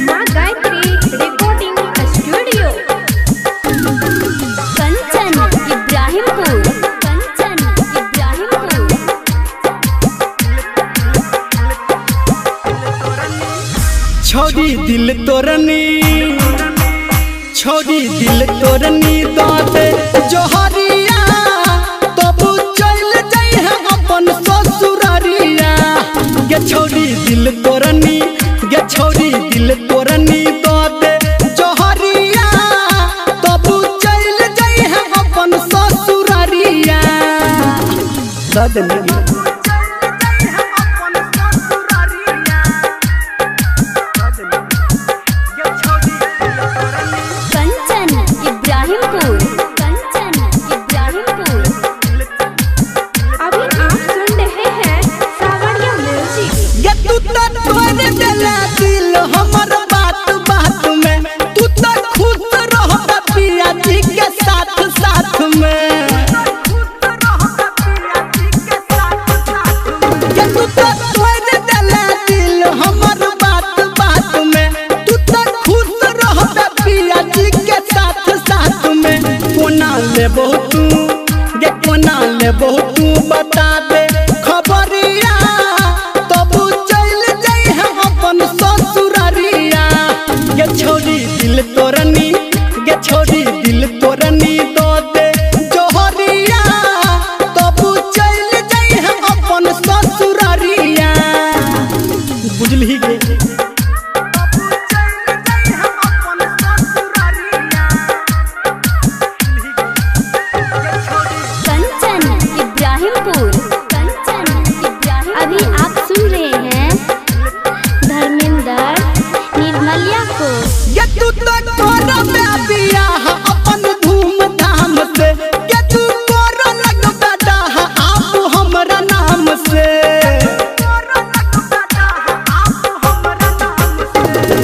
माँ Gayatri recording studio, Kanchan Ibrahimpur, Kanchan Ibrahimpur. छोड़ी दिल तोरनी, छोड़ी दिल तोरनी दाते जोहरिया, तब चल जाई है अपन ससुरारिया। गे छोड़ी दिल तोरनी, गे छोड़ी दिल तोरनी दाते जोहरिया, तब चल जाई है अपन ससुरारिया। सदनी कंचन इब्राहिमपुर, कंचन इब्राहिमपुर। अभी आप सुन रहे हैं सावरिया म्यूजिक। गे तू तो तोड़ देला दिल हमर बात बात में, तू तो खुश रह पिया जी के साथ साथ में। गे तू तो तोड़ देला दिल हमर बात बात में, तू तो खुश रह पिया जी के साथ साथ में। कोना लेबो तू, गे कोना लेबो तू बता दे खबरिया, तब चल जाई है अपन ससुरारिया। गे छोड़ी दिल तोरनी, गे छोड़ी दिल तोरनी दो दे जोहरिया, तब चल जाई है अपन ससुरारिया। बुझलही गे? कंचन इब्राहिमपुर, कंचन इब्राहिम। अभी आप सुन रहे हैं धर्मेंद्र निर्मलिया को। ये तू तो तोरा बियाह अपन धूम धाम से, ये तू तोरा लगबा डाह आप हमरा नाम से।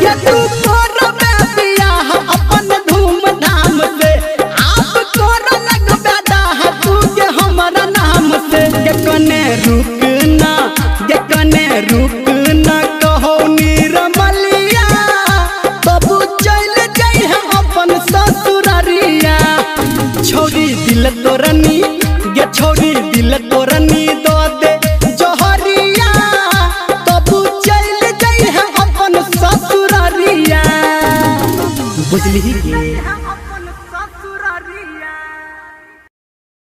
ये तू तोरा बियाह अपन धूम धाम से, आप तोरा लगबा डाह तू के हमरा नाम से। के कने रुकना, के कने रुकना कहो निरमलिया, तब चल जाई है अपन ससुरारिया। छोड़ी दिल तोरनी, गे छोड़ी दिल तोरनी दो दे जोहरिया, तब चल जाई है अपन ससुरारिया। बुझलही?